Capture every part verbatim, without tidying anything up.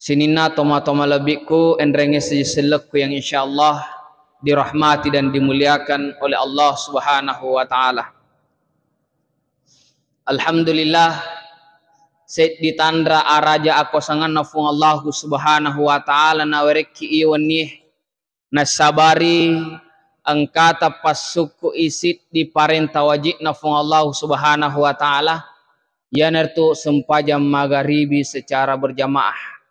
Sininna toma-toma lebbi'ku, enrengnge sejeng sellekku yang insyaallah dirahmati dan dimuliakan oleh Allah Subhanahu wa Ta'ala. Alhamdulillah, seddi tanra araja akuasanganna Fuang Allahu Subhanahu wa Ta'ala nawerekki i wennie. Nassabari engkata passukku'i siddi parenta wajibna Fuang Allahu Subhanahu wa Ta'ala, iyanaritu sempajang magaribi secara berjamaah.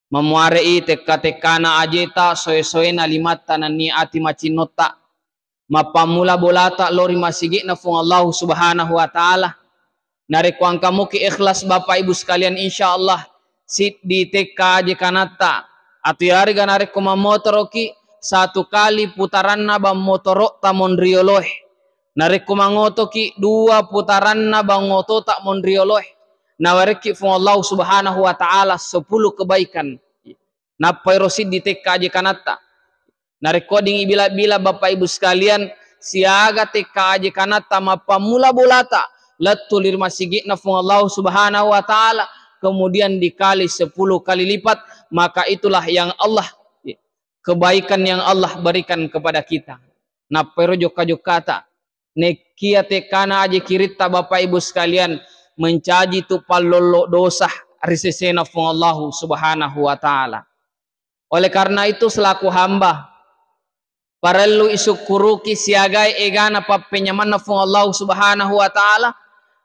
Mamuare'i tekka-tekkana ajeta, soe-soena limatta nennia ati macinnotta. Mappammula bolata lao ri masigi'na Fuang Allahu Subhanahu wa Ta'ala. Narekko engka muki ikhlas, Bapak Ibu sekalian, insyaallah siddi tekka aje kanatta. Atau yarega narekko mammotoroki, satu kali putaranna bang motoro'ta monrioloe. Narekko mangotoki, dua putaranna bang otota monrioloe. Nawarekki Fuang Allahu Subhanahu wa Ta'ala sepuluh kebaikan. Nappa ero siddi tekka aje kanatta. Narekko ding ibila-bila, Bapak Ibu sekalian, siaga tekka aje kanatta mappammula bolata lettu ri masigi'na Fuang Allahu Subhanahu wa Ta'ala, kemudian dikali sepuluh kali lipat, maka itulah yang Allah, kebaikan yang Allah berikan kepada kita. Nappa ero jokka-jokkata. Nekkia tekkana aje kiritta, Bapak Ibu sekalian, mencaji tu pallollo dosa ri sesena Fuang Allahu Subhanahu wa Ta'ala. Oleh karena itu, selaku hamba, parellu isukkuruki siagai egana pappenyamanna Fuang Allahu Subhanahu wa Ta'ala.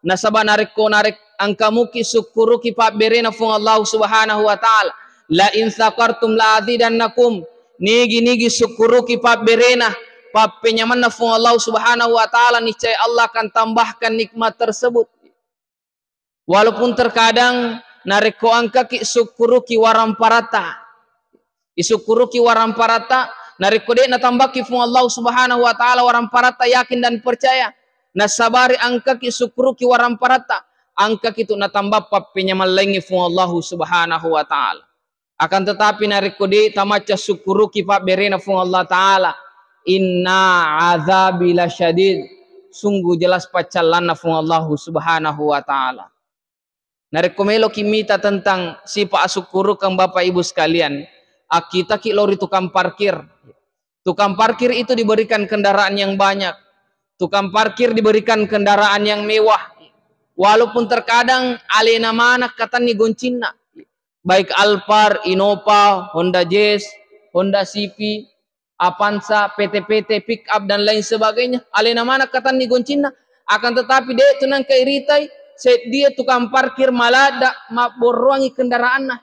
Nasaba narekko narek-, engka muki sukkuruki pabberena Fuang Allahu Subhanahu wa Ta'ala, "La in syakartum la azidannakum." Nigi-nigi sukkuruki pabberena, pappenyamanna Fuang Allahu Subhanahu wa Ta'ala, niscaya Allah akan tambahkan nikmat tersebut. Walaupun terkadang narekko engkaki sukkuruki waramparatta, isukkuruki waramparatta, narekko de' natambakki Fuang Allahu Subhanahu wa Ta'ala waramparatta, yakin dan percaya, nasabari engkaki sukkuruki waramparatta, engkaki tu natamba pappenyameng laingnge Fuang Allahu Subhanahu wa Ta'ala. Akan tetapi, narekko de' tamacca sukkuruki pabberena Fuang Allah Ta'ala, "Inna azabi lasyadid." Sungguh jelas paccallanna Fuang Allahu Subhanahu wa Ta'ala. Narekko meloki mita tentang sipa asukkurukeng, Bapak Ibu sekalian, akkitaki lao ri tukang parkir. Tukang parkir itu diberikan kendaraan yang banyak. Tukang parkir diberikan kendaraan yang mewah. Walaupun terkadang alena maneng katanni goncinna. Baik Alphard, Innova, Honda Jazz, Honda C V, Avanza, P T P T, pick up, dan lain sebagainya. Alena maneng katanni goncinna. Akan tetapi, de' tu nengka iritai, seddie tukang parkir maladda mabborroangi kendaraanna.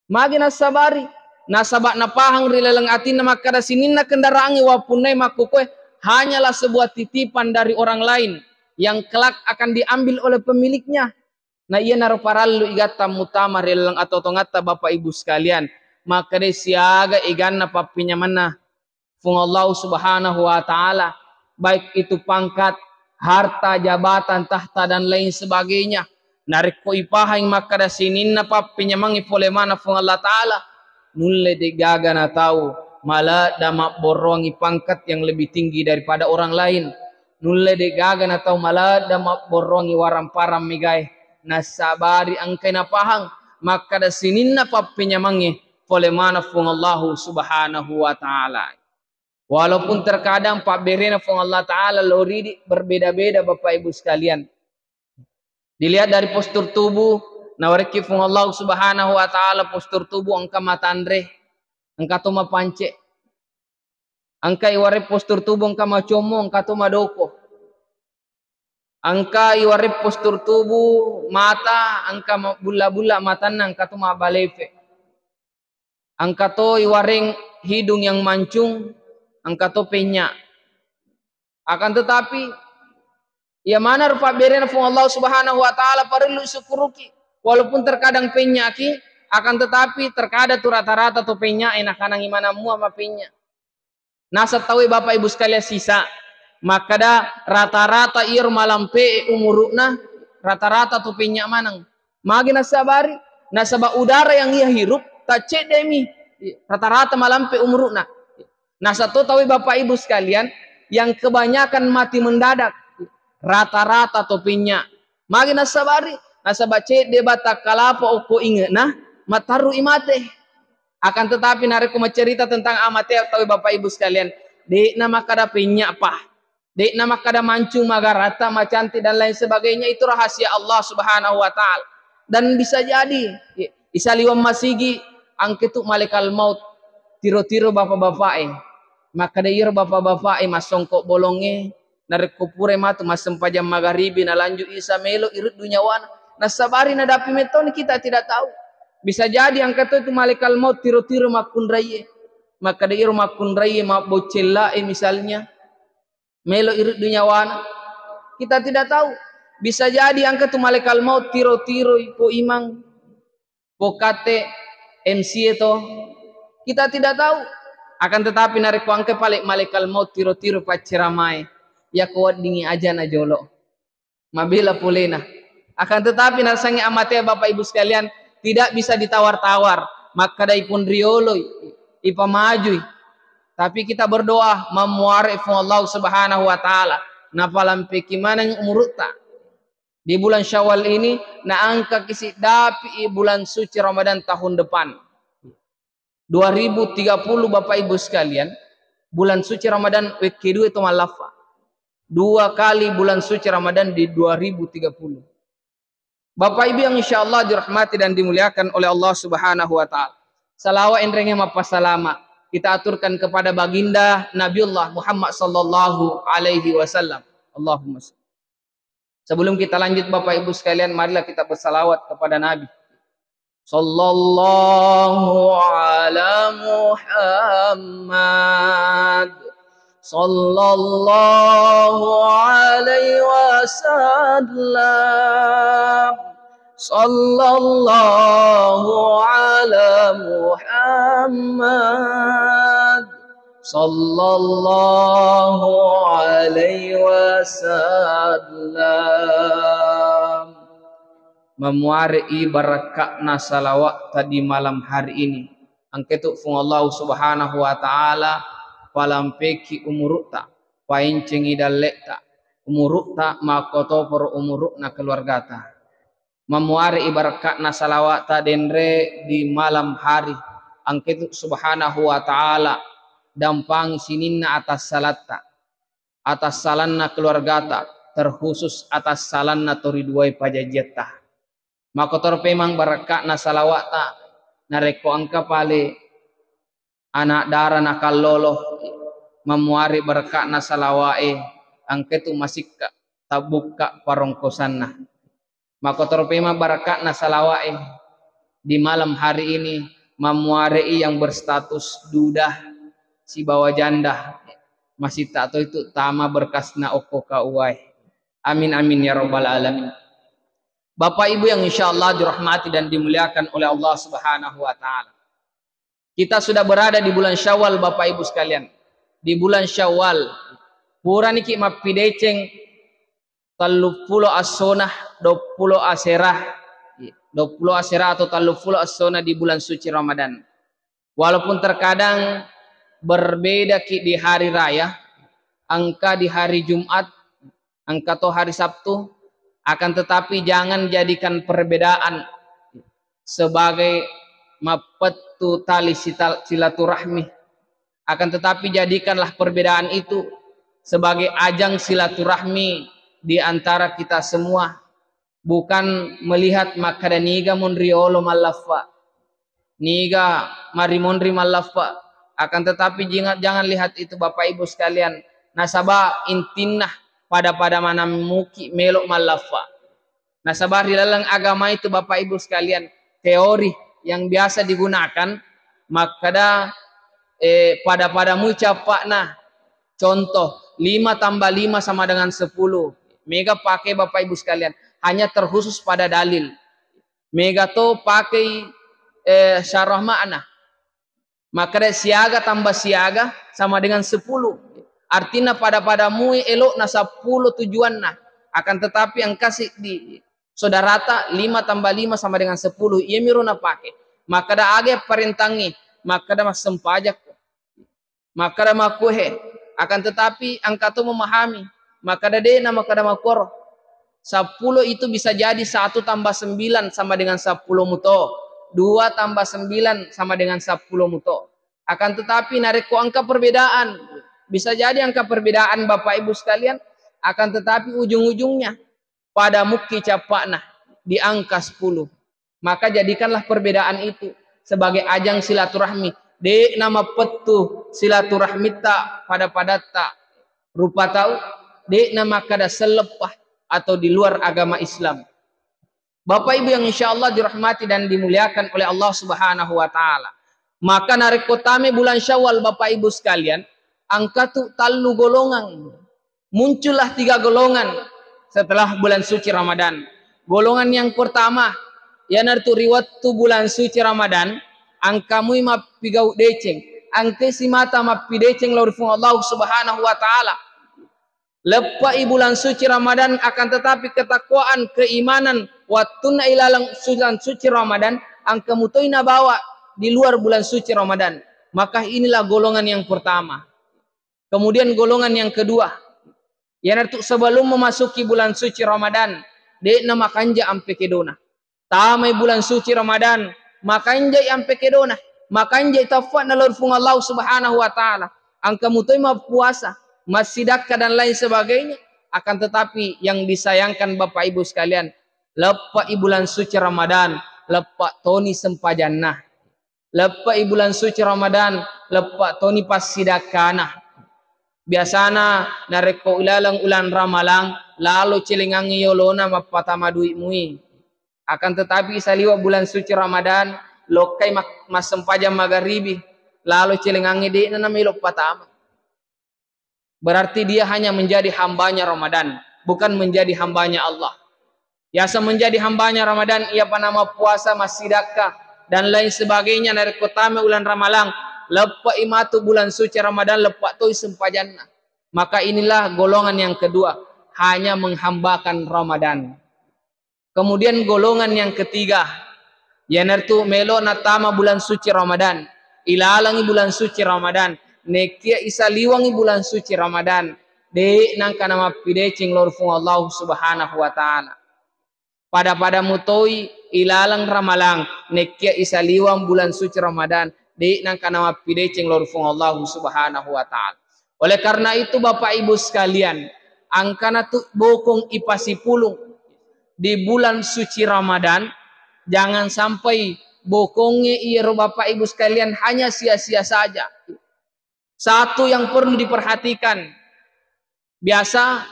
Magi nassabari? Nasaba napahang ri laleng atinna makkada, sininna kendaraangnge wappunnai makkukoe hanyalah sebuah titipan dari orang lain yang kelak akan diambil oleh pemiliknya. Na iyanaro parellu igatta mutama ri laleng atotongatta, Bapak Ibu sekalian. Makkadai siaga eganna pappinyamenna Fuang Allahu Subhanahu wa Ta'ala, baik itu pangkat, harta, jabatan, tahta, dan lain sebagainya. Narekko ipahangi makkada sininna pappenyamengngi pole maneng Fuang Allah Ta'ala, nulle de'gaga natau maladda mabborroangi pangkat yang lebih tinggi daripada orang lain. Nulle de'gaga natau maladda mabborroangi waramparang megae, nassabari engkai napahang makkada sininna pappenyamengnge pole maneng Fuang Allahu Subhanahu wa Ta'ala. Walaupun terkadang pabberena Fuang Allah Ta'ala lao ridi berbeda-beda, Bapak Ibu sekalian. Dilihat dari postur tubuh, nawarekki Fuang Allah Subhanahu wa Ta'ala postur tubuh engka matanre, engka to mapance. Engka iwareng postur tubuh engka macommo, engka to madoko. Engka iwareng postur tubuh mata, engka ma-, bulla-bulla matanna, engka to mabbalepe. Engka to iwareng hidung yang mancung, engka to penya. Akan tetapi, iya maneng ro pabberena Fuang Allah Subhanahu wa Ta'ala parellu isukkuruki. Walaupun terkadang penyaki, akan tetapi terkadang tu rata-rata to penyae nakanangi maneng mua mapenya. Naseng tauwe, Bapak Ibu sekalian, sisa makkada rata-rata iyaro malampe'e umuru'na, rata-rata to penya maneng. Magi nassabari? Nasaba udara yang ia hirup taccedde'mi, rata-rata malampe umuru'na. Naseng to tauwe, Bapak Ibu sekalian, yang kebanyakan mati mendadak, rata-rata to penya. Magi nassabari? Nasaba cedde bata kalapa okko inge'na, Mattarru'i mate. Akan tetapi narekko maccerita tentang amatea tauwe, Bapak Ibu sekalian, de'na makkada pennya'pa, de'na makkada mancung, magarata, macantik dan lain sebagainya, itu rahasia Allah Subhanahu wa Ta'ala. Dan bisa jadi isaliweng masigi angketu malekal maut tiro-tiro bapak-bapa'e. Makkada iyaro bapak-bapa'e massongko bolongnge, narekko purai matu massempajang magaribi nalanjut isa melo ireddu nyawana. Nassabari nadapi mettoni, kita tidak tahu. Bisa jadi angka to itu malekal maut tiro-tiro makkunraie. Makkada iyaro makkunraie mabboccella'e misalnya, melo ireddu nyawana. Kita tidak tahu. Bisa jadi angka tu malekal maut tiro-tiro po imang, po kate, M C E to. Kita tidak tahu. Akan tetapi narekko angka pale malekal maut tiro-tiro pacceramae, yako weddingi aja na jolo. Mabela polena. Akan tetapi nasengnge amatea, Bapak Ibu sekalian, tidak bisa ditawar-tawar. Makkada ipun rioloi, ipamajui. Tapi kita berdoa, mammuare Puang Allah Subhanahu wa Ta'ala, napalampeki maneng umurutta. Di bulan Syawal ini, naangkaki siddapi bulan suci Ramadan tahun depan. Dua ribu tiga puluh, Bapak Ibu sekalian, bulan suci Ramadan wekke dua itu mallaffa. Dua kali bulan suci Ramadan di dua ribu tiga puluh. Bapak Ibu yang insya Allah dirahmati dan dimuliakan oleh Allah Subhanahu wa Ta'ala. Salawat enrenge mappasalama kita aturkan kepada baginda Nabiullah Muhammad sallallahu alaihi wasallam. Allahumma salli. Sebelum kita lanjut, Bapak Ibu sekalian, marilah kita bersalawat kepada Nabi. Sallallahu ala Muhammad. Sallallahu alaihi wasallam. Sallallahu ala Muhammad. Sallallahu alaihi wasallam. Mamuare'i barakka'na salawa'ta di malam hari ini. Angketu Puang Allah Subhanahu wa Ta'ala palampeki umuru'ta, paencengi dalle'ta, umuru'ta makkotoparo umuru'na keluargata. Mamuare'i barakka'na salawa'ta denre di malam hari. Angketu Subhanahu wa Ta'ala dampangi sininna atas salatta, atas salanna keluargata, terkhusus atas salanna toriduai pajajiatta. Makkotoro pemang barakka'na salawa'ta narekko engka pale ana' dara nakallolo, mamuare barakka'na salawa'e, engka tu masikka tabbukka parongkosanna. Makkotoro pemang barakka'na salawa'e di malam hari ini, mamuare'i yang berstatus duda sibawa janda, masitta to itu tama berkasna okko kauwae. Amin, amin ya rabbal alamin. Bapak Ibu yang insya Allah dirahmati dan dimuliakan oleh Allah Subhanahu wa Ta'ala. Kita sudah berada di bulan Syawal, Bapak Ibu sekalian. Di bulan Syawal, puraniki mappideceng telluppulo assona, duappulo asera, duappulo asera atau telluppulo assona di bulan suci Ramadan. Walaupun terkadang berbeda ki di hari raya, engka di hari Jumat, engka to hari Sabtu, akan tetapi jangan jadikan perbedaan sebagai mappettu tali sital-, silaturahmi. Akan tetapi jadikanlah perbedaan itu sebagai ajang silaturahmi di antara kita semua. Bukan melihat makkada niga monriolo mallaffa, niga marimonri mallaffa. Akan tetapi jinga-, jangan lihat itu, Bapak Ibu sekalian. Nasaba intinna pada-pada manammuki melo mallaffa. Nasaba ri laleng agama itu, Bapak Ibu sekalian, teori yang biasa digunakan makkada, eh, pada-pada mui cappa'na. Contoh, lima tambah lima sama dengan sepuluh. Mega pakai, Bapak Ibu sekalian, hanya terkhusus pada dalil. Mega to pakai, eh, syarah makna. Makkada siaga tambah siaga sama dengan sepuluh. Artinya pada-pada mui elokna sepuluh tujuanna. Akan tetapi engka siddi saudarata, lima tambah lima sama dengan sepuluh. Iyamiro napake. Makkada aga parentangi, makkada massempajakko. Makkada makkuhe, akan tetapi engka to memahami. Makkada de na makkada makkoro. Sepuluh itu bisa jadi satu tambah sembilan sama dengan sepuluh muto. Dua tambah sembilan sama dengan sepuluh muto. Akan tetapi, narekko engka perbedaan, bisa jadi engka perbedaan, Bapak Ibu sekalian, akan tetapi ujung-ujungnya pada mukki cappa'na di angka sepuluh. Maka jadikanlah perbedaan itu sebagai ajang silaturahmi. De'na mappettu silaturahmitta pada-padatta rupa tau, de'na makkada selleppah atau di luar agama Islam. Bapak Ibu yang insya Allah dirahmati dan dimuliakan oleh Allah Subhanahu wa Ta'ala. Maka narekko tame bulan Syawal, Bapak Ibu sekalian, engka tu tallu golongan. Muncullah tiga golongan setelah bulan suci Ramadan. Golongan yang pertama, iyanaritu ri wettu bulan suci Ramadan, engkamui mappigau deceng, engkai simata mappideceng lao ri Puang Allah Subhanahu wa Ta'ala. Leppai bulan suci Ramadan, akan tetapi ketakwaan, keimanan, wattunna ilaleng bulan suci Ramadan, engka mutoi nabawa di luar bulan suci Ramadan. Maka inilah golongan yang pertama. Kemudian golongan yang kedua, iyanaritu sebelum memasuki bulan suci Ramadan, de'na makanja ampe kedona. Tamai bulan suci Ramadan, makanjai ampe kedona, makanjai taufakna lao ri Puang Allah Subhanahu wa Ta'ala. Engka mutoi mappuasa, massidakka dan lain sebagainya. Akan tetapi yang disayangkan Bapak Ibu sekalian, leppai bulan suci Ramadan, leppa toni sempajanna. Leppai bulan suci Ramadan, leppa toni passidakkana. Biasana narekko ilaleng ulang Ramalang, lalo celengangngi yolona mappatama duit mui. Akan tetapi saliweng bulan suci Ramadan, lokkai mak-, massempajang magaribi, lalo celengangngi de'na namelo patama. Berarti dia hanya menjadi hambanya Ramadan, bukan menjadi hambanya Allah. Yaseng menjadi hambanya Ramadan, iyapa namappuasa, massidakka, dan lain sebagainya, narekko tame ulang Ramalang, leppai matu bulan suci Ramadan, leppa toi sempajanna. Maka inilah golongan yang kedua, hanya menghambakan Ramadan. Kemudian golongan yang ketiga, iyanaritu melo natama bulan suci Ramadan, ilalengi bulan suci Ramadan, nekkia isaliwangi bulan suci Ramadan, de' nangka namappideceng lao ri Puang Allah Subhanahu wa Ta'ala. Pada-pada mutoi ilaleng Ramalang, nekkia isaliwang bulan suci Ramadan, de' nangka namappideceng lao ri Puang Allah Subhanahu wa Ta'ala. Oleh karena itu, Bapak Ibu sekalian, angkana tu bokong ipasipulung di bulan suci Ramadan, jangan sampai bokongnge iyaro Bapak Ibu sekalian hanya sia-sia saja. Satu yang perlu diperhatikan, biasa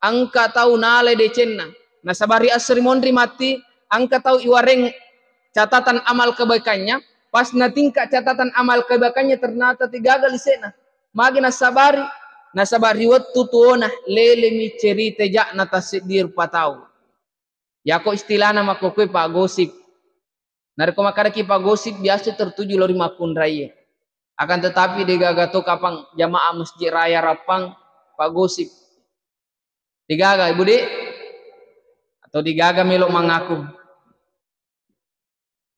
engka tau nalai decenna, nasaba ri esso ri monri matti, engka tau iwareng catatan amal kebaikannya, pas natingka catatan amal kebaikannya ternyata degaga lise'na. Magi nasabari? Nasaba ri wettu tuona lelemi cerita ja'na tasseddi rupa tau. Yako istilahna makkokkoe paggosip. Narekko makkadaki paggosip, biasa tertuju lao ri makkunraie. Akan tetapi degaga to kapang jamaah Masjid Raya Rappang paggosip. Degaga, Ibu De? Atau degaga melo mangaku?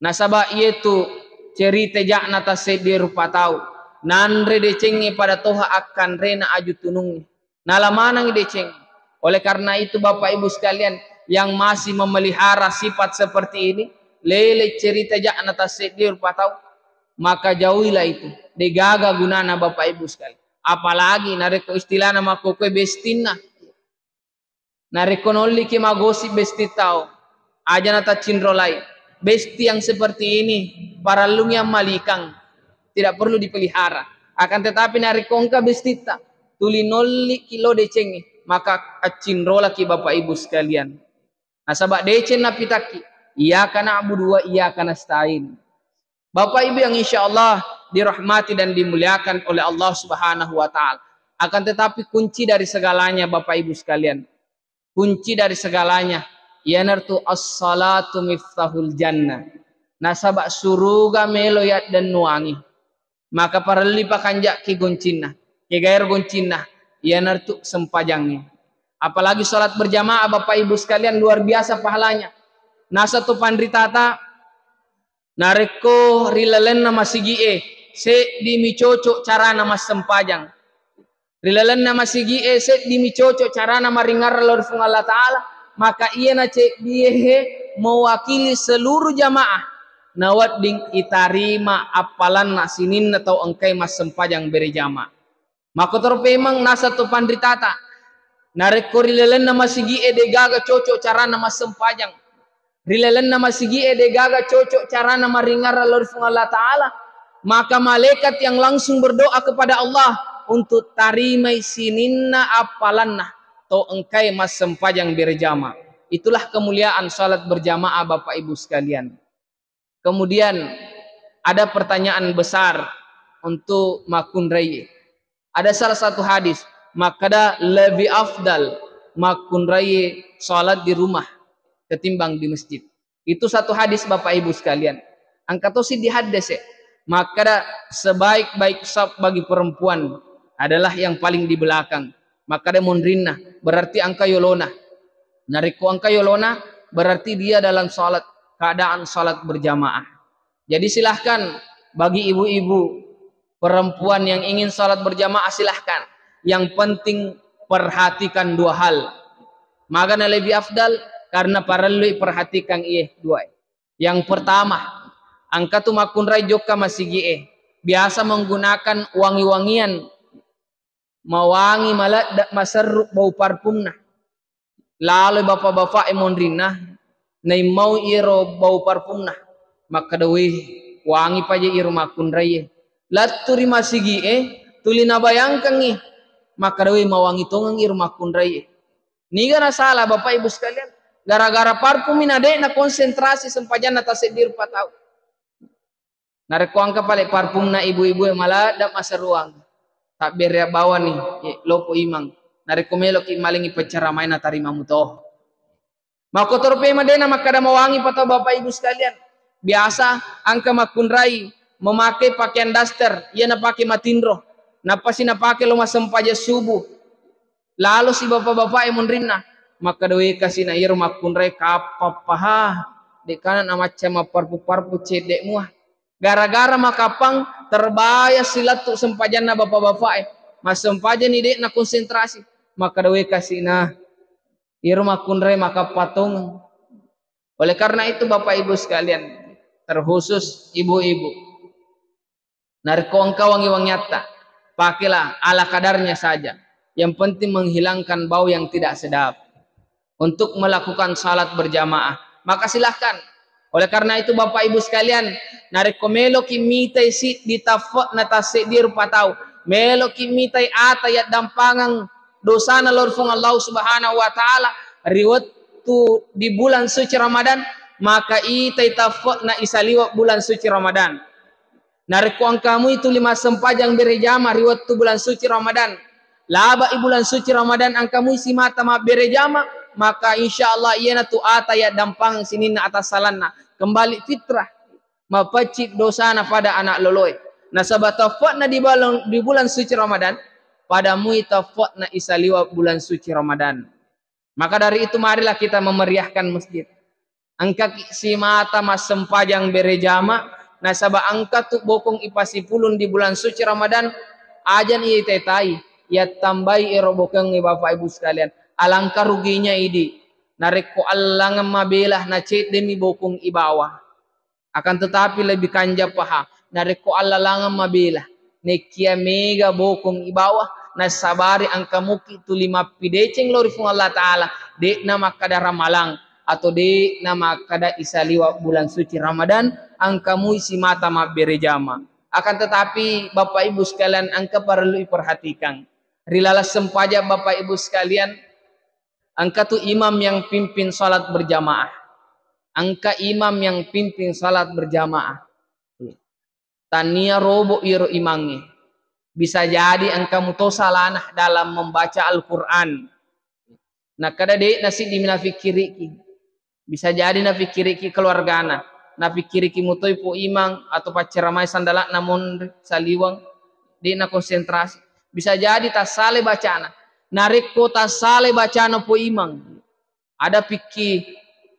Nasaba iyatu cerita ja'na tasseddi rupa tau, nanre decengnge pada toha akkanrena aju tunungnge. Nala maneng deceng. Oleh karena itu, Bapak Ibu sekalian, yang masih memelihara sifat seperti ini, lele cerita ja'na tasseddi rupa tau, maka jauhilah itu. Degaga gunana, Bapak Ibu sekalian. Apalagi narekko istilahna makkokkoe bestinna. Narekko nolliki magosip besti tau, aja na taccinrolai. Besti yang seperti ini parellungi ammalikang, tidak perlu dipelihara. Akan tetapi narekko engka bestitta, tuli nolliki lo decengnge, maka accinrolaki Bapak Ibu sekalian. Nasaba deceng napitakki, iyyaka na'budu wa iyyaka nasta'in. Bapak Ibu yang insya Allah dirahmati dan dimuliakan oleh Allah Subhanahu wa Ta'ala. Akan tetapi kunci dari segalanya, Bapak Ibu sekalian, kunci dari segalanya, iyanaritu as-salatu miftahul jannah. Nasaba suruga melo yaddennuangi. Maka parellu pakanja'ki goncinna. Kegaero goncinna, iyanaritu sempajangnge. Apalagi salat berjamaah, Bapak Ibu sekalian, luar biasa pahalanya. Nasaba tu panritata, narekko ri lalenna masigi'e, seddimi cocok carana massempajang. Ri lalenna masigi'e, seddimi cocok carana maringarra lao ri Puang Allah Ta'ala, maka iyana ceddié he mewakili seluruh jamaah. nawedding itarima appalanna sininna tau engkai massempajang berejama. Makkotoro pemeng naseng to panritata. Narekko ri lalenna masigi'e degaga cocok carana massempajang, ri lalenna masigi'e degaga cocok carana maringarra lao ri Fuang Allah Ta'ala, maka malaikat yang langsung berdoa kepada Allah untuk tarimai sininna appalanna to engkai massempajang berjamaah. Itulah kemuliaan salat berjamaah, Bapak Ibu sekalian. Kemudian ada pertanyaan besar untuk makkunrai. Ada salah satu hadis, makkada lebih afdal makkunrai salat di rumah ketimbang di masjid. Itu satu hadis, Bapak Ibu sekalian. Engka tosi di hadis, ya. Makkada sebaik-baik saf bagi perempuan adalah yang paling di belakang. Makkada monrinna, berarti engka yolona. Narekko engka yolona, berarti dia dalam salat, keadaan salat berjamaah. Jadi silahkan bagi ibu-ibu, perempuan yang ingin salat berjamaah, silahkan. Yang penting perhatikan dua hal. Magana lebih afdal, karena parellui perhatikan iye dua. Yang pertama, engka tu makkunrai jokka masigi'e biasa menggunakan wangi-wangian, mawangi maledde maserru bau parfumna. Laloi bapak-bapa'e monrinna, naimmau iyaro bau parfumna. Makkada, "Weh, wangi paja iyaro makkunraie." Lettu ri masigi'e, tuli nabayangkangngi, makkada, "Weh, mawangi tongeng iyaro makkunraie." Niga nasala, Bapak Ibu sekalian? Gara-gara parfummi na de'na konsentrasi sempajanna taseddi rupa tau. Narekko engka pale parfumna ibu-ibu e maladde maseruang, tabbere bawani, eh, lopo imang. Narekko meloki malengi pecceramae natarima muto. Makkotoro pe madena makkada mawangi pa tau, Bapak Ibu sekalian. Biasa engka makkunrai memakai pakaian daster, iya napake matinro. Nappasi napake lo massempajang subuh. Lalo si bapak-bapak e monrinna. Makkada, "Weh, kasina iyaro makkunrai kapang paha. Dekkana namacca mapparpu-parpu cedde mua." Gara-gara makappang, terbayar silattu sempajanna bapak-bapak e. Massempajani de'na konsentrasi. Makkada, "Weh, kasina iyaro makkunrai makappang tongeng." Oleh karena itu, Bapak Ibu sekalian, terkhusus ibu-ibu, narekko engka wangi-wangiatta, pakailah ala kadarnya saja. Yang penting menghilangkan bau yang tidak sedap untuk melakukan salat berjamaah. Maka silahkan. Oleh karena itu, Bapak Ibu sekalian, narekko meloki mitai siddi taffe'na tasseddi rupa tau, meloki mitai ata yaddampangang dosana lao ri Fuang Allah Subhanahu wa Ta'ala ri wettu di bulan suci Ramadan, maka itai taffe'na isaliweng bulan suci Ramadan. Narekko engkamui tuli massempajang berejama ri wettu bulan suci Ramadan, labai bulan suci Ramadan engkamui simata mabberejama, maka insya Allah iyanatu ata yaddampangang sininna atassalanna, kembali fitrah, mapecci dosana pada anak loloe. Nasaba taffe'na di bulan, di bulan suci Ramadan, pada mui taffe'na isaliweng bulan suci Ramadan. Maka dari itu, marilah kita memeriahkan masjid. Engkaki simata massempajang berejama, nasaba engka tu bokong ipasipulung di bulan suci Ramadan, ajani itetai, yattambai ero bokongnge, Bapak Ibu sekalian. Alangkah ruginya idi, narekko allangeng mabela naceddemi bokong ibawa. Akan tetapi lebih kanja paha, narekko allalangeng mabela, nekkia mega bokong ibawa, nassabari engka muki tuli mappideceng lao ri Fuang Allah Ta'ala, de'na makkada ramalang atau de'na makkada isaliweng bulan suci Ramadan, engka mui simata mabberejama. Akan tetapi, Bapak Ibu sekalian, engka parellu iperhatikan. Ri laleng sempajang, Bapak Ibu sekalian, engka tu imam yang pimpin salat berjamaah. Engka imam yang pimpin salat berjamaah. Tania robo iyaro imangnge. Bisa jadi engka muto salana dalam membaca Al-Quran. Nakkada de'na siddi nafikkiriki. Bisa jadi nafikkiriki keluargana. Nafikkiriki mutoi po imang atau pacceramai sandala'na monri saliweng. De'na konsentrasi. Bisa jadi tassalai bacana. Narekko tassalai bacana po imang, ada fikih,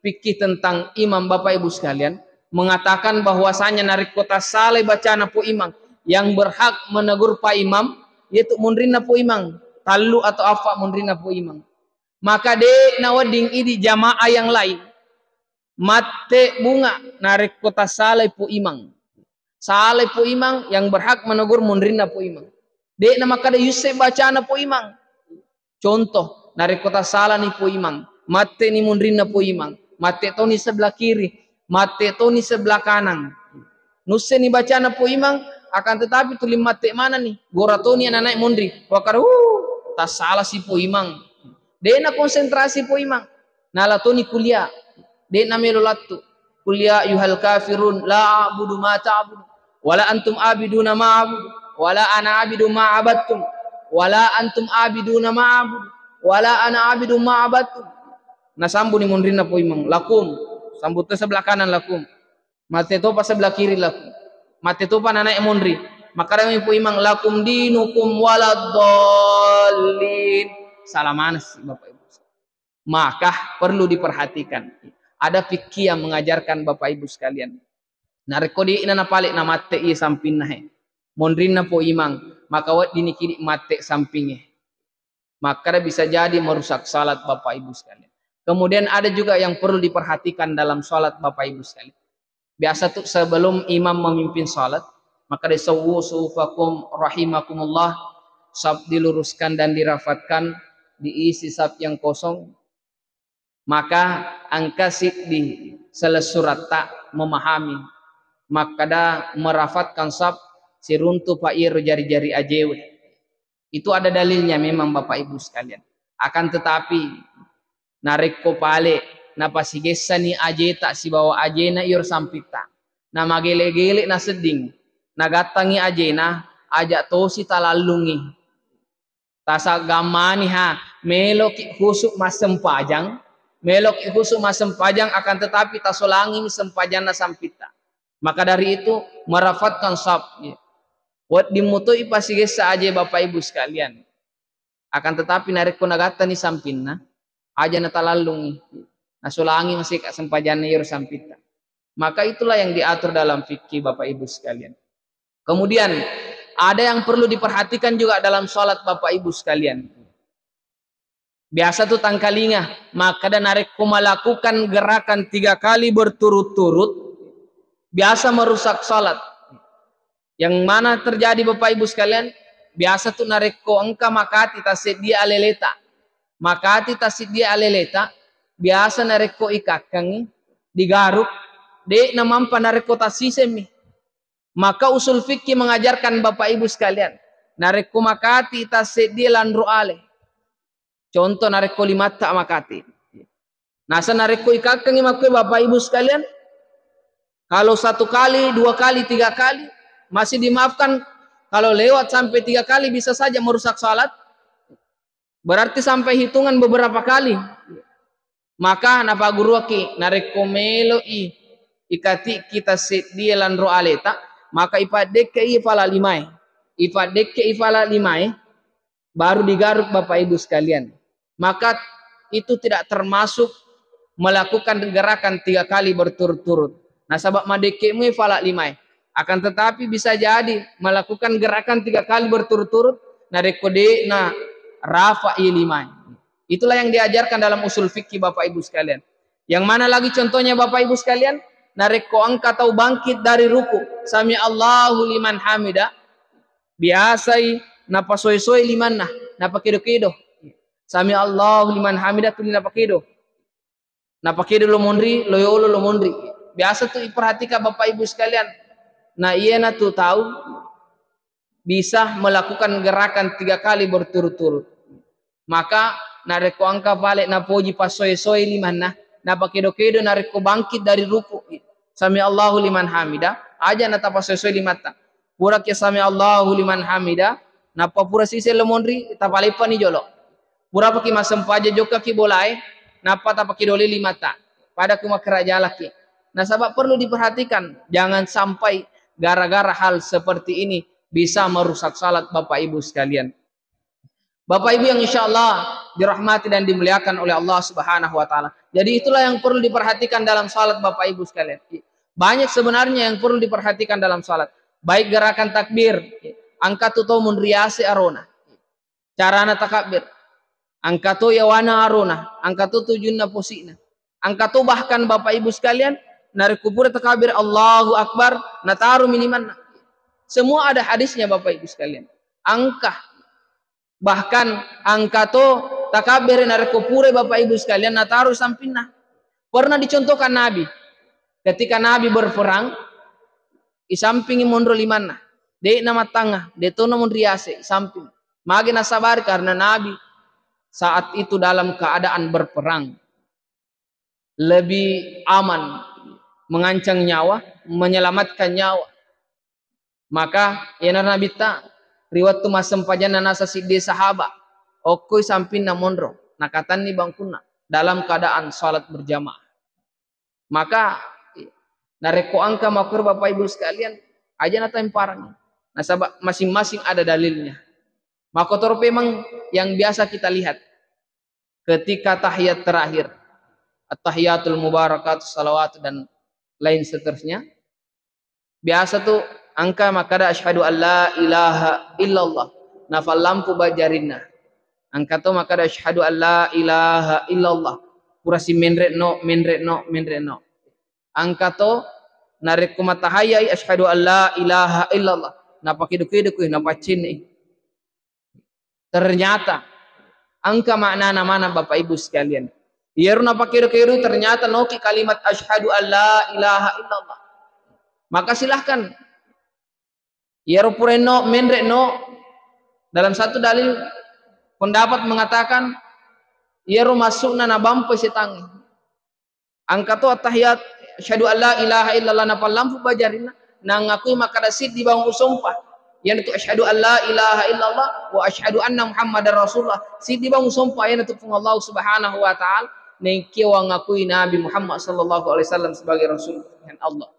fikih tentang imam, Bapak Ibu sekalian, mengatakan bahwasanya narekko tassalai bacana po imam, yang berhak menegur pa imam, yaitu monrinna po imam, tallu atau affa monrinna po imam. Maka de' nawedding idi jamaah yang lain. Matte bunga narekko tassalai Po Imang. Salai Po Imang, yang berhak menegur munrinna Po Imang. De'na makkeda yusse bacana Po Imang. Contoh, narekko tassalani Po Imang, matteni munrinna Po Imang, matte toni sebelah kiri, matte toni sebelah kanang. Nusseni bacana Po Imang, akan tetapi tuli matte manani, gora toni ananae munri. Wakkada, "Uh, tassala si Po Imang." De'na konsentrasi Po Imang. Nala toni kuliah. De'na melo lattu. "Qul ya ayyuhal kafirun, la a'budu ma ta'budun, wala antum abiduna ma a'budu, wala ana abidu ma abattum, wala antum abiduna ma a'budu, wala ana abidu ma abattum." Nasambuni munrinna Po Imang, "Lakum." Sambung to sebelah kanan, "Lakum." Matte topa sebelah kiri, "Lakum." Matte topa nanae munri. Makkadami Po Imang, "Lakum dinukum waladdallin." Salah manassi, Bapak Ibu. Maka perlu diperhatikan. Ada fikih yang mengajarkan, Bapak Ibu sekalian. Narekko de'na napale namatte iye sampinna he, monrinna Po Imang, maka weddiniki idi matte sampingnge. Makkada bisa jadi merusak salat, Bapak Ibu sekalian. Kemudian ada juga yang perlu diperhatikan dalam salat, Bapak Ibu sekalian. Biasa tu sebelum imam memimpin salat, maka disawwu sufufakum rahimakumullah, saf diluruskan dan dirapatkan, diisi saf yang kosong, maka engka siddi selessuretta memahami, makkada merapatkan saf siruntupa iyaro jari-jari ajewe. Itu ada dalilnya memang, Bapak Ibu sekalian. Akan tetapi, narekko pale napasigessani ajeta sibawa ajena iyaro sampitta, namagele-gele nasedding, nagattangi ajena, aja tosi talallungi. Tasaggammani ha, meloki khusu massempajang, meloki khusu massempajang, akan tetapi tasolangimi sempajanna sampitta. Maka dari itu, merapatkan saf. Wedding muto ipasigessa aje, Bapak Ibu sekalian. Akan tetapi narekko nagattani sampinna, aja natalallungi. Nasolangi maseka sempajanna iyaro sampitta. Maka itulah yang diatur dalam fikih, Bapak Ibu sekalian. Kemudian, ada yang perlu diperhatikan juga dalam salat, Bapak Ibu sekalian. Biasa tu tangkalinga, makkada narekko melakukan gerakan tiga kali berturut-turut, biasa merusak salat. Yang mana terjadi, Bapak Ibu sekalian? Biasa tu narekko engka makati tasseddie aleleta. Makati tasseddie aleleta, biasa narekko ikakkangi, digaruk, de'na mampa narekko tassisemmi. Maka usul fikih mengajarkan, Bapak Ibu sekalian, narekko makati tasseddie lanro ale. Contoh, narekko limatta makati. Nasa narekko ikakkangi makkue, Bapak Ibu sekalian, kalau satu kali, dua kali, tiga kali, masih dimaafkan. Kalau lewat sampai tiga kali, bisa saja merusak salat. Berarti sampai hitungan beberapa kali. Maka napagguruaki, narekko melo'i ikatiki tasseddie lanro aleta, maka ipaddekkei fala limae. Ipaddekkei fala limae, baru digaruk, Bapak Ibu sekalian. Maka itu tidak termasuk melakukan gerakan tiga kali berturut-turut. Nasaba maddekkemu fala limae. Akan tetapi bisa jadi melakukan gerakan tiga kali berturut-turut, narekko de'na rafa'i limae. Itulah yang diajarkan dalam usul fikih, Bapak Ibu sekalian. Yang mana lagi contohnya, Bapak Ibu sekalian? Narekko engka tau bangkit dari ruku, "Sami Allahu liman hamida," biasai napasoe-soe limanna, napakedo-kedo. "Sami Allahu liman hamida" tuli napakedo. Napakedo lo monri, lo yolo lo monri. Biasa tu iperhatikan, Bapak Ibu sekalian. Nah, iyana tu tau bisa melakukan gerakan tiga kali berturut-turut. Maka narekko engka pale napoji passoe-soe limanna, napakedo-kedo narekko bangkit dari ruku, "Sami Allahu liman hamida," aja natapasoe-soe limatta. Puraki "Sami Allahu liman hamida," nappa pura sise lo monri, tapaleppani jolo. Purapaki massempajang, jokkaki bolae, nappa tapakedoli limatta. Pada ku makkeda jalaki. Nasaba perlu diperhatikan, jangan sampai gara-gara hal seperti ini bisa merusak salat, Bapak Ibu sekalian. Bapak Ibu yang insya Allah dirahmati dan dimuliakan oleh Allah Subhanahu wa Ta'ala. Jadi, itulah yang perlu diperhatikan dalam salat, Bapak Ibu sekalian. Banyak sebenarnya yang perlu diperhatikan dalam salat. Baik gerakan takbir, engka tu to munriase arona. Carana takabbir. Engka to yawana arona, engka to tujunna posi'na. Engka to bahkan Bapak Ibu sekalian, narekko pura takabir Allahu Akbar, natarumi limanna. Semua ada hadisnya Bapak Ibu sekalian. Engka Bahkan engka to takabbere narekko purai Bapak Ibu sekalian nataro sampinna. Pernah dicontohkan Nabi. Ketika Nabi berperang, isampingi monro limanna. De'na mattangnga, de'tona monri ase, isamping. Magi nasabari karena Nabi saat itu dalam keadaan berperang. Lebih aman, mengancang nyawa, menyelamatkan nyawa. Maka, iyanaro Nabitta, ri wettu massempajanna nasa siddi sahaba, okkoi sampinna monro, nakatanni bangkunna dalam keadaan salat berjamaah. Maka, narekko engka makkuro Bapak Ibu sekalian, aja natemparang. Nasaba masing-masing ada dalilnya. Makkotoro memang yang biasa kita lihat. Ketika tahiyat terakhir, at-tahiyatul mubarakat, salawat, dan lain seterusnya. Biasa tu engka makkada, "Asyhadu an la ilaha illallah." Napallampu ba jarinna. Engka to makkada, "Asyhadu an la ilaha illallah." Pura si menre no, menre no, menre no. Engka to narekko matahayai, "Asyhadu an la ilaha illallah." Napakedo-kedo kui, napaccinni. Ternyata engka maknana maneng Bapak Ibu sekalian. Iyaro napakedo-kedo ternyata noki kalimat asyhadu an la ilaha illallah. Maka silahkan. Iyaro pura no, menre no, dalam satu dalil pendapat mengatakan iyaro masukna nabampai setangnge. Engka to attahiyat, asyhadu an la ilaha illallah, napallampu ba jarinna, nangakui makkada siddi bang usompa. Iyanatu asyhadu an la ilaha illallah wa asyhadu anna Muhammadar Rasulullah. Siddi bang usompa iyanatu Puang Allah Subhanahu wa Ta'ala, naengkia wangakui Nabi Muhammad sallallahu alaihi wasallam sebagai Rasul Tuhan Allah.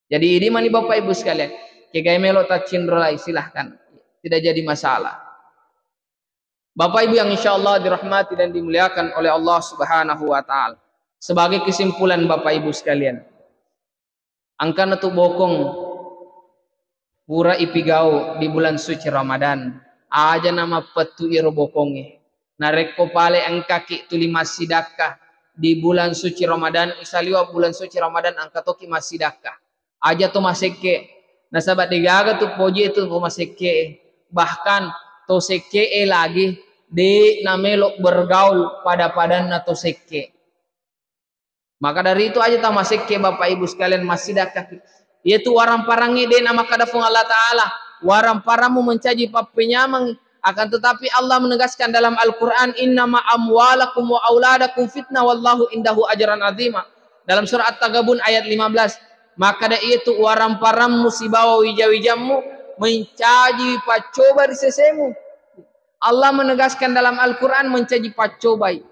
Jadi, idi mani Bapak Ibu sekalian, kegai melo taccinrolai, silahkan. Tidak jadi masalah. Bapak Ibu yang insya Allah dirahmati dan dimuliakan oleh Allah Subhanahu wa Ta'ala. Sebagai kesimpulan Bapak Ibu sekalian, engkana tu bokong pura ipigau di bulan suci Ramadan. Aja namappettu iro bokongnge. Narekko pale engkaki tuli massidakka di bulan suci Ramadan, isaliwa bulan suci Ramadan engka toki massidakka. Aja to masekke, nasaba degaga tu poji tu to masekke. Bahkan to sekke lagi de namelo bergaul pada-padanna to sekke. Maka dari itu aja tamasekke Bapak Ibu sekalian massidakka. Iyatu waramparangnge de namakkada Puang Allah Ta'ala, waramparangmu mencaji pappenyameng. Akan tetapi Allah menegaskan dalam Al-Quran, "Innama amwalakum wa auladakum fitnah wallahu indahu ajran azima." Dalam surah At-Tagabun ayat lima belas, makkada iyatu waramparammu sibawa wija-wijammu mencaji paccoba ri sesemu. Allah menegaskan dalam Al-Quran mencaji paccobai.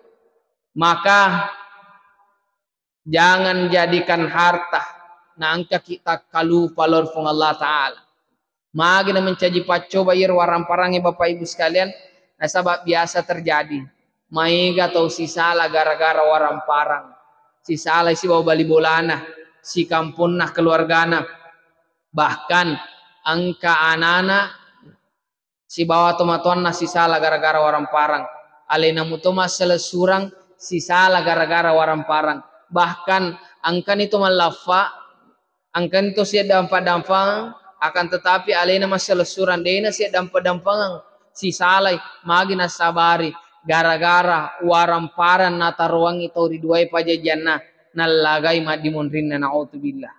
Maka jangan jadikan harta naengkaki takkalupa lao ri Puang Allah Ta'ala. Magi na mencaji paccoba iyaro waramparangnge Bapak Ibu sekalian, nasaba biasa terjadi. Maega tau sisala gara-gara waramparang. Sisala sibawa bali bolana, sikamponna, keluargana. Bahkan engka anana sibawa tomatoanna sisala gara-gara waramparang. Alena muto masselessurang sisala gara-gara waramparang. Bahkan engkani to mallaffa, engkani to siaddampa-dampangang, akan tetapi alena masselessurang, dena siaddampa-dampangang, sisalai, magi nasabari, gara-gara waramparang nataroangngi tau ri duae pajajianna, nallagai maddimonrinna, naudzubillah.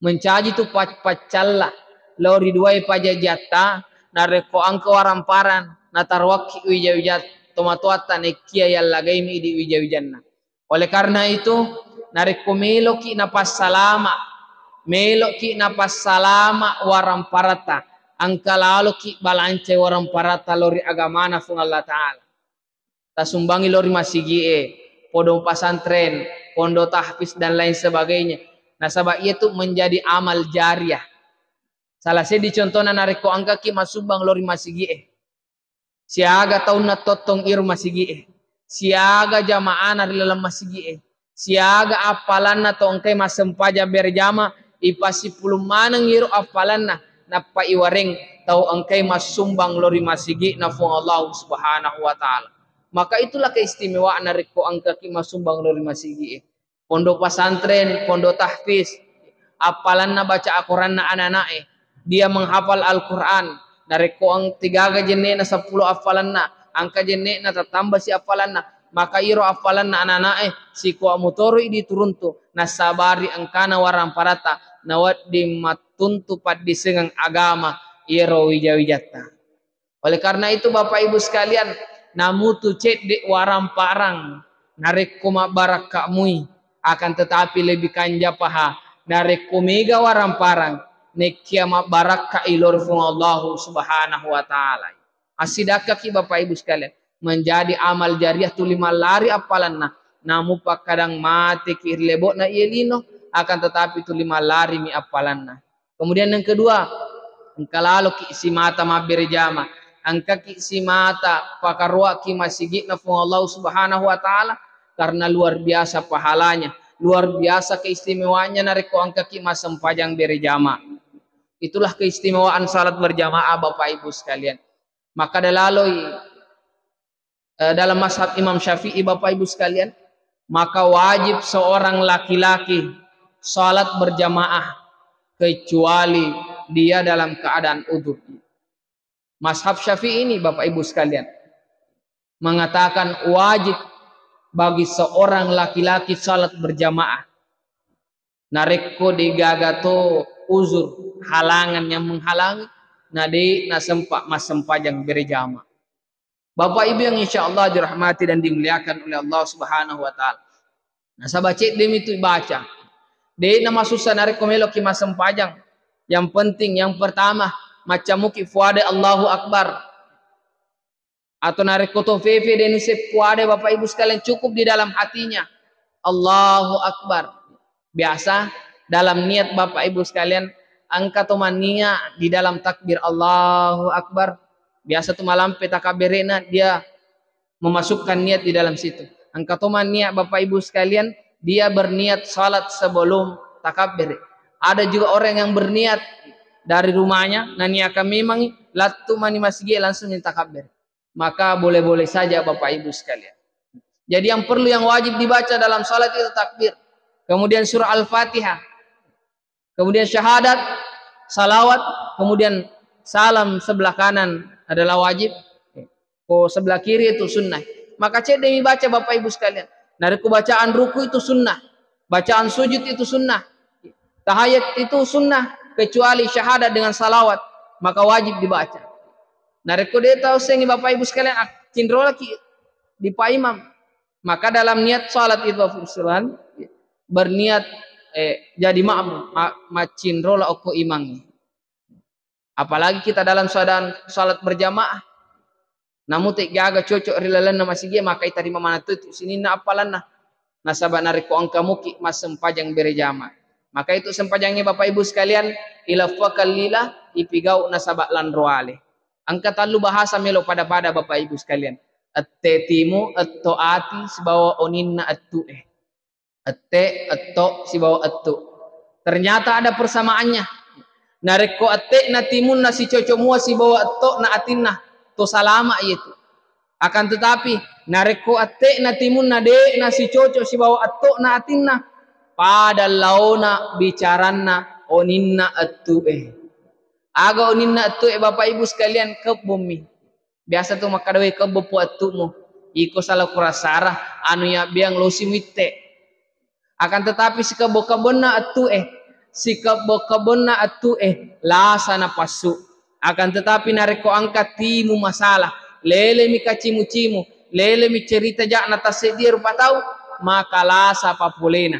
Mencaji tu pa-, paccalla lao ri duae pajajiatta, narekko engka waramparang nataroakki wija-wija tomatoatta, naekkia yallagaimi idi wija-wijanna. Oleh karena itu, narekko meloki napassalama, meloki napassalama waramparatta, engka laloki balancai waramparatta lao ri agamana Puang Allah Ta'ala. Tasumbangi lao ri masigi'e, pondok pesantren, pondok tahfiz, dan lain sebagainya. Nasaba iyatu menjadi amal jariah. Salah seddi contona narekko engkaki masumbang lao ri masigi'e. Siaga taunna tottong iro masigi'e. Siaga jamaana ri laleng masigi'e. Siaga appalanna tau engkai massempajang berjama, ipasipulung maneng iro appalanna, nappa iwareng tau engkai massumbang lao ri masigi'na Puang Allah Subhanahu wa Ta'ala. Maka itulah keistimewaan narekko engkaki massumbang lao ri masigi'e. Pondok pesantren, pondok tahfiz, appalanna baca Al-Quranna anak-anak'e, dia menghafal Al-Quran, narekko ang-, tigaga jenne'na seppulo appalanna, engka jenne'na tattambasi appalanna, maka iro appalanna anak-anak'e sikuwa mutoroi dituruntu, nassabari engkana waramparatta, nawedding mattuntu paddisengeng agama iyaro wija-wijatta. Oleh karena itu, Bapak Ibu sekalian, namutu cedde' waramparang narekko mabbarakka mui, akan tetapi lebih kanja paha narekko mega waramparang, nekkia mabbarakka ilor Puang Allahu Subhanahu wa Ta'ala. Assidakkaki, Bapak Ibu sekalian, menjadi amal jariah tuli mallari appalanna, namu pakkadang mateki ri lebo'na iye lino, akan tetapi tuli mallarimi appalanna. Kemudian yang kedua, engka laloki simata mabbere jama, engkaki simata pakaroaki masigi'na Puang Allah Subhanahu wa Ta'ala, karena luar biasa pahalanya, luar biasa keistimewaannya narekko engkaki massempajang bere jama. Itulah keistimewaan salat berjamaah, Bapak Ibu sekalian. Maka dalaloi eh, dalam mazhab Imam Syafi'i, Bapak Ibu sekalian, maka wajib seorang laki-laki salat berjamaah kecuali dia dalam keadaan udzur. Mazhab Syafi'i ini, Bapak Ibu sekalian, mengatakan wajib bagi seorang laki-laki salat berjamaah. Narekko degaga to uzur, halangan yang menghalangi, na de' nasempa massempajang berjama. Bapak Ibu yang insya Allah dirahmati dan dimuliakan oleh Allah Subhanahu wa Ta'ala. Nasaba cedde' mitu ibaca. De' namasussa narekko meloki massempajang. Yang penting, yang pertama, maccamuki fuade Allahu Akbar. Atau narekko to fefe de' nusse fuade, Bapak Ibu sekalian, cukup di dalam hatinya. Allahu Akbar. Biasa dalam niat, Bapak Ibu sekalian, engka to mania di dalam takbir Allahu Akbar. Biasa tu malampe takabbere'na, dia memasukkan niat di dalam situ. Engka to mania, Bapak Ibu sekalian, dia berniat salat sebelum takabbere. Ada juga orang yang berniat dari rumahnya, naniakan memangi, lattu mani masigi langsung ni takabbere. Maka boleh-boleh saja, Bapak Ibu sekalian. Jadi yang perlu, yang wajib dibaca dalam salat itu takbir. Kemudian surah Al-Fatihah. Kemudian syahadat, salawat, kemudian salam sebelah kanan adalah wajib. Ko sebelah kiri itu sunnah. Maka cedde' mi baca, Bapak Ibu sekalian. Narekko bacaan ruku itu sunnah. Bacaan sujud itu sunnah. Tahayat itu sunnah, kecuali syahadat dengan salawat, maka wajib dibaca. Narekko de' tau sengi, Bapak Ibu sekalian, ak-, cinrolaki di Pak Imam. Maka dalam niat salat itu, Bapak Ibu sekalian, berniat, eh, jadi makmum, ma-, maccinrola okko imang. Apalagi kita dalam keadaan salat berjamaah. Namu teggaga cocok ri lalenna masigi, maka itarima maneng tu sininna appalanna. Nasaba narekko engka muki massempajang berjama. Maka itu sempajangnge, Bapak Ibu sekalian, ilaffakan lila, ipigau nasaba lanroale. Engka tallu bahasa melo pada-pada, Bapak Ibu sekalian. Ette timu, etto ati, sibawa oninna ettu e. Ette, etto, sibawa ettu. Ternyata ada persamaannya. Narekko ette'na timunna sicoco mua sibawa etto'na atinna, to salama' iyetu. Akan tetapi, narekko ette'na timunna de'na sicoco sibawa etto'na atinna, pada laona bicaranna oninna ettu'e. Aga oninna ettu'e, Bapak Ibu sekalian, kebbommi. Biasa tu makkeda, "Wé, kebbo po ettu'mu, iko sala kurasara, anu yabbiang losi muitte." Akan tetapi, sikebbo-kebbonna ettu'e, sikebbo-kebbonna ettu'e lasa napassu. Akan tetapi, narekko engka timu masalah, lelemi kacimu-cimu, lelemi cerita ja'na tasseddie rupa tau, maka lasa papolena.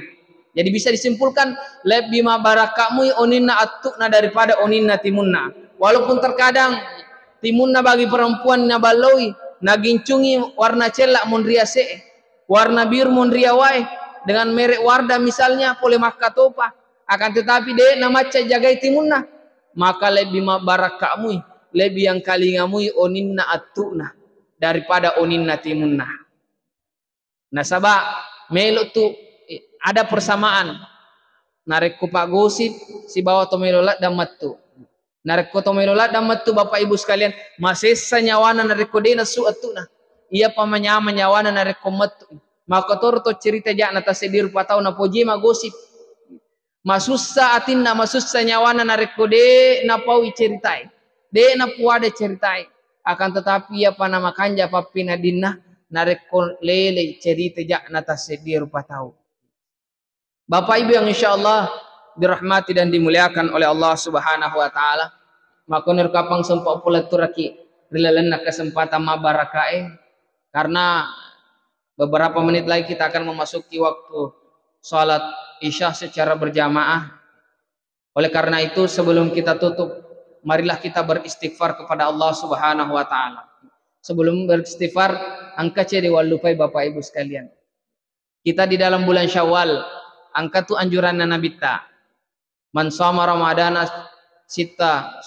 Jadi, bisa disimpulkan, lebbi mabbarakka mui oninna ettu'na daripada oninna timunna. Walaupun terkadang timunna bagi perempuan naballoi, nagincungi warna cella monri ase'e, warna biru monri awae, dengan merek Wardah misalnya, pole makkatopa. Akan tetapi, de' namacca jagai timunna, maka lebbi mabbarakka mui, lebbi yangkalinga mui oninna ettu'na daripada oninna timunna. Nasaba melo tu, eh, ada persamaan. Narekko paggosip sibawa to melo ladda mettu. Narekko to melo ladda mettu, Bapak Ibu sekalian, masessa nyawana narekko de' nassu ettu'na. Iyapa manyameng nyawana narekko mettu. Makkotoro to cerita ja'na tasseddi rupa tau napoji magosip. Masussa atinna, masussa nyawana narekko de' napaui ceritae, de' napuada ceritae. Akan tetapi iyapa namakanja pappeneddinna narekko lelei cerita ja'na tasseddi rupa tau. Bapak Ibu yang insyaallah dirahmati dan dimuliakan oleh Allah Subhanahu wa Ta'ala, makkoniro kapang sempat pole turaki ri lalenna kesempatan mabbarakae, karena beberapa menit lagi kita akan memasuki waktu salat Isya secara berjamaah. Oleh karena itu, sebelum kita tutup, marilah kita beristighfar kepada Allah Subhanahu wa Ta'ala. Sebelum beristighfar, engka cedde' wallupai Bapak Ibu sekalian. Kita di dalam bulan Syawal, engka tu anjuranna Nabitta. "Man shoma Ramadana sitta,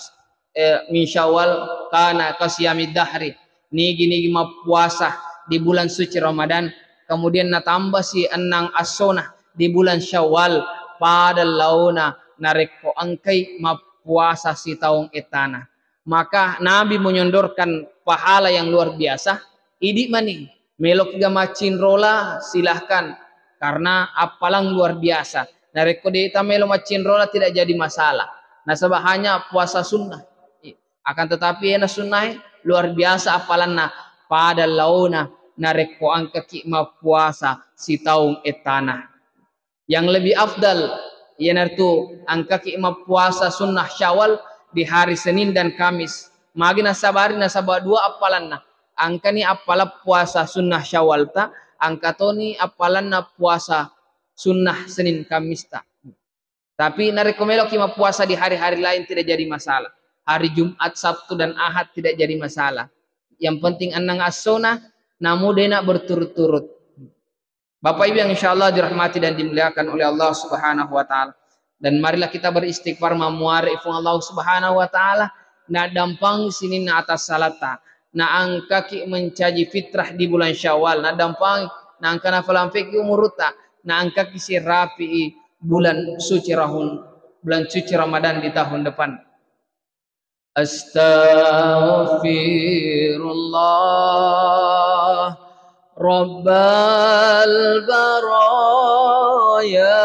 eh, min Syawal kana kasiyamid dahri." Nigi-nigi mappuasa di bulan suci Ramadan, kemudian natambasi ennang essona di bulan Syawal, pada laona narekko engkai mappuasa sitaung ettana. Maka Nabi menyondorkan pahala yang luar biasa, idi' mani. Meloki ga maccinrola, silahkan. Karena appalang luar biasa. Narekko de' tamelo maccinrola, tidak jadi masalah. Nasaba hanya puasa sunnah. Akan tetapi ena sunnae luar biasa appalanna, pada laona narekko engkaki mappuasa sitaung ettana. Yang lebih afdal iyanaritu engkaki mappuasa sunnah Syawal di hari Senin dan Kamis. Magi nasabari? Nasaba dua appalanna. Engkani appalang puasa sunnah Syawalta, engka toni appalanna puasa sunnah Senin Kamista. Tapi narekko meloki mappuasa di hari-hari lain tidak jadi masalah. Hari Jumat, Sabtu, dan Ahad tidak jadi masalah. Yang penting ennang essona, namu de'na berturut-turut. Bapak Ibu yang insyaallah dirahmati dan dimuliakan oleh Allah Subhanahu wa Ta'ala. Dan marilah kita beristighfar, mamuare' Puang Allah Subhanahu wa Ta'ala, naddampang sininna atas salata, naengkaki mencaji fitrah di bulan Syawal, naddampang, naengka nafalampeki umurutta, naengkaki sirapi'i bulan suci rahun-, bulan suci Ramadan di tahun depan. Astaghfirullah Rabbal baraya.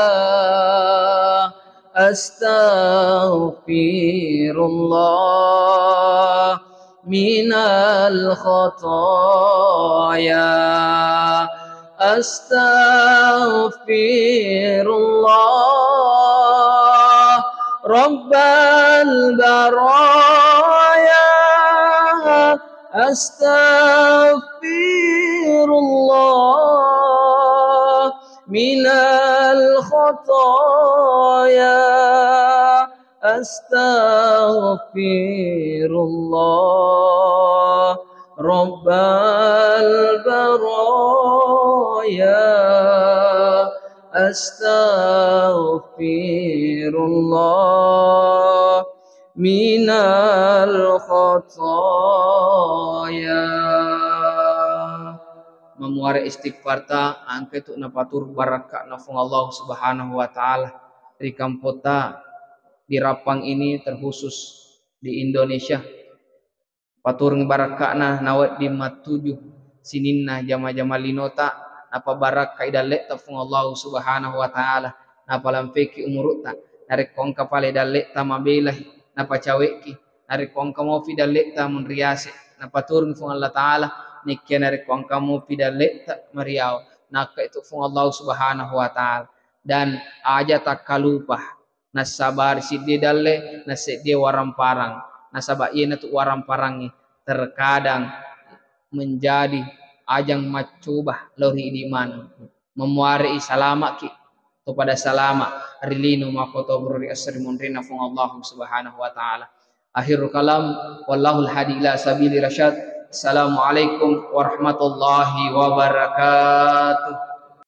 Astaghfirullah minal khataya. Astaghfirullah Rabbal baraya. Astaghfirullah minal khataya. Astaghfirullah Rabbal baraya. Astaghfirullah minal khataya. Mamuare' istighfarta, engka tu napatur barakka'na Puang Allah Subhanahu wa Ta'ala ri kampota di Rappang ini, terkhusus di Indonesia. Paturung barakka'na nawedding mattuju sininna jama-jama linota, napabarakkai dalle'ta Puang Allah Subhanahu wa Ta'ala, napalampeki umuru'ta. Narekko engka pale dalle'ta mabelai, napacawe'ki. Narekko engka mopi dalle'ta munriase, napaturung Puang Allah Ta'ala. Nikkia narekko engka mopi dalle'ta mariawa, nakka itu Puang Allah Subhanahu wa Ta'ala. Dan aja takkalupa, nassabari siddi dalle, nasseddie waramparang. Nasaba iyanatu waramparangnge terkadang menjadi ajang maccoba lao ri idi maneng. Mamuare'i salama'ki to pada salama ri lino makkotoparo ri esso ri monrinna Puang Allah Subhanahu wa Ta'ala. Akhirul kalam, wallahul hadi ila sabili rasyad. Assalamualaikum warahmatullahi wabarakatuh.